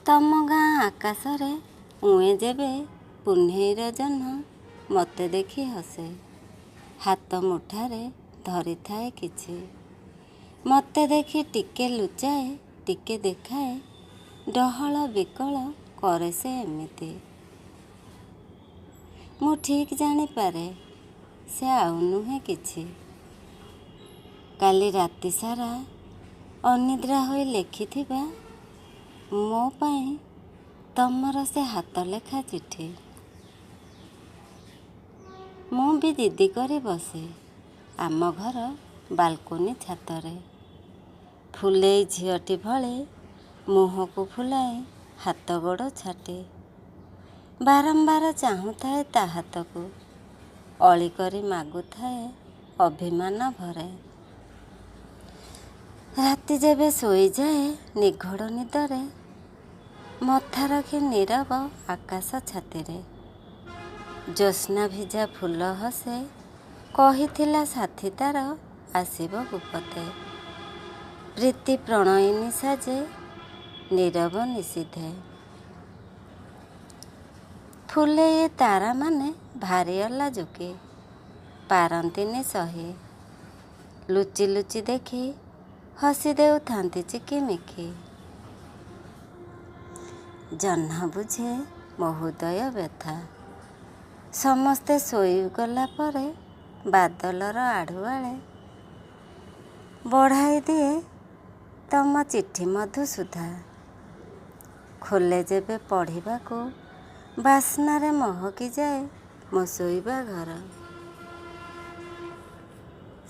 ତମ ଗାଁ ଆକାଶରେ ଉଏଁ ଯେବେ ପୁହ୍ନେଇର ଜହ୍ନ, ମତେ ଦେଖି ହସେ। ହାତ ମୁଠାରେ ଧରିଥାଏ କିଛି। ମତେ ଦେଖି ଟିକେ ଲୁଚାଏ, ଟିକେ ଦେଖାଏ, ଡହଳ ବିକଳ କରେ ସେ ଏମିତି। ମୁଁ ଠିକ୍ ଜାଣିପାରେ, ସେ ଆଉ ନୁହେଁ କିଛି। କାଲି ରାତି ସାରା ଅନିଦ୍ରା ହୋଇ ଲେଖିଥିବା ମୋ ପାଇଁ ତମର ସେ ହାତଲେଖା ଚିଠି। ମୁଁ ବି ଜିଦି କରି ବସେ ଆମ ଘର ବାଲକୋନି ଛାତରେ। ଫୁଲେଇ ଝିଅଟି ଭଳି ମୁହଁକୁ ଫୁଲାଇ ହାତ ଗୋଡ଼ ଛାଟି। ବାରମ୍ବାର ଚାହୁଁଥାଏ ତା ହାତକୁ, ଅଳି କରି ମାଗୁଥାଏ ଅଭିମାନ ଭରେ। ରାତି ଯେବେ ଶୋଇଯାଏ ନିଘୋଡ଼ ନିଦରେ, ମଥା ରଖି ନୀରବ ଆକାଶ ଛାତିରେ, ଜ୍ୟୋତ୍ସ୍ନା ଭିଜା ଫୁଲ ହସେ, କହିଥିଲା ସାଥୀ ତାର ଆସିବ ଗୁପତେ। ପ୍ରୀତି ପ୍ରଣୟିନୀ ସାଜେ ନୀରବ ନିଶୀଥେ। ଫୁଲେଇ ତାରାମାନେ ଭାରି ଅଲାଜୁକି, ପାରନ୍ତିନି ସହି। ଲୁଚି ଲୁଚି ଦେଖି ହସି ଦେଉଥାନ୍ତି ଚିକିମିକି। ଜହ୍ନ ବୁଝେ ମୋ ହୃଦୟ ବ୍ୟଥା। ସମସ୍ତେ ଶୋଇଗଲା ପରେ ବାଦଲର ଆଢ଼ୁଆଳେ ବଢ଼ାଇ ଦିଏ ତମ ଚିଠି ମଧୁସୁଧା। ଖୋଲେ ଯେବେ ପଢ଼ିବାକୁ, ବାସ୍ନାରେ ମହକିଯାଏ ମୋ ଶୋଇବା ଘର।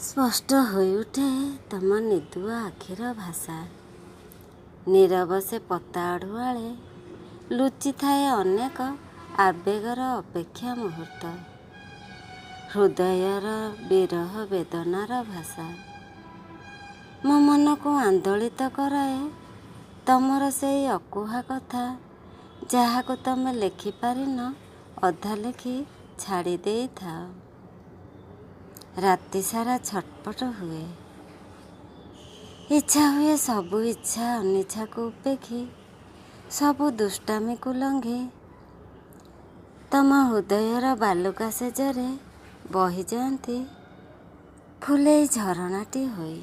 ସ୍ପଷ୍ଟ ହୋଇଉଠେ ତମ ନିଦୁଆ ଆଖିର ଭାଷା। ନୀରବ ସେ ପତା ଆଢ଼ୁଆଳେ ଲୁଚିଥାଏ ଅନେକ ଆବେଗର ଅପେକ୍ଷା ମୁହୂର୍ତ୍ତ, ହୃଦୟର ବିରହ ବେଦନାର ଭାଷା। ମୋ ମନକୁ ଆନ୍ଦୋଳିତ କରାଏ ତମର ସେଇ ଅକୁହା କଥା, ଯାହାକୁ ତମେ ଲେଖିପାରିନ, ଅଧା ଲେଖି ଛାଡ଼ି ଦେଇଥାଅ। ରାତି ସାରା ଛଟପଟ ହୁଏ। ଇଚ୍ଛା ହୁଏ ସବୁ ଇଚ୍ଛା ଅନିଚ୍ଛାକୁ ଉପେକ୍ଷି, ସବୁ ଦୁଷ୍ଟାମିକୁ ଲଙ୍ଘି ତମ ହୃଦୟର ବାଲୁକା ଶେଯରେ ବହିଯାଆନ୍ତି ଫୁଲେଇ ଝରଣାଟି ହୋଇ।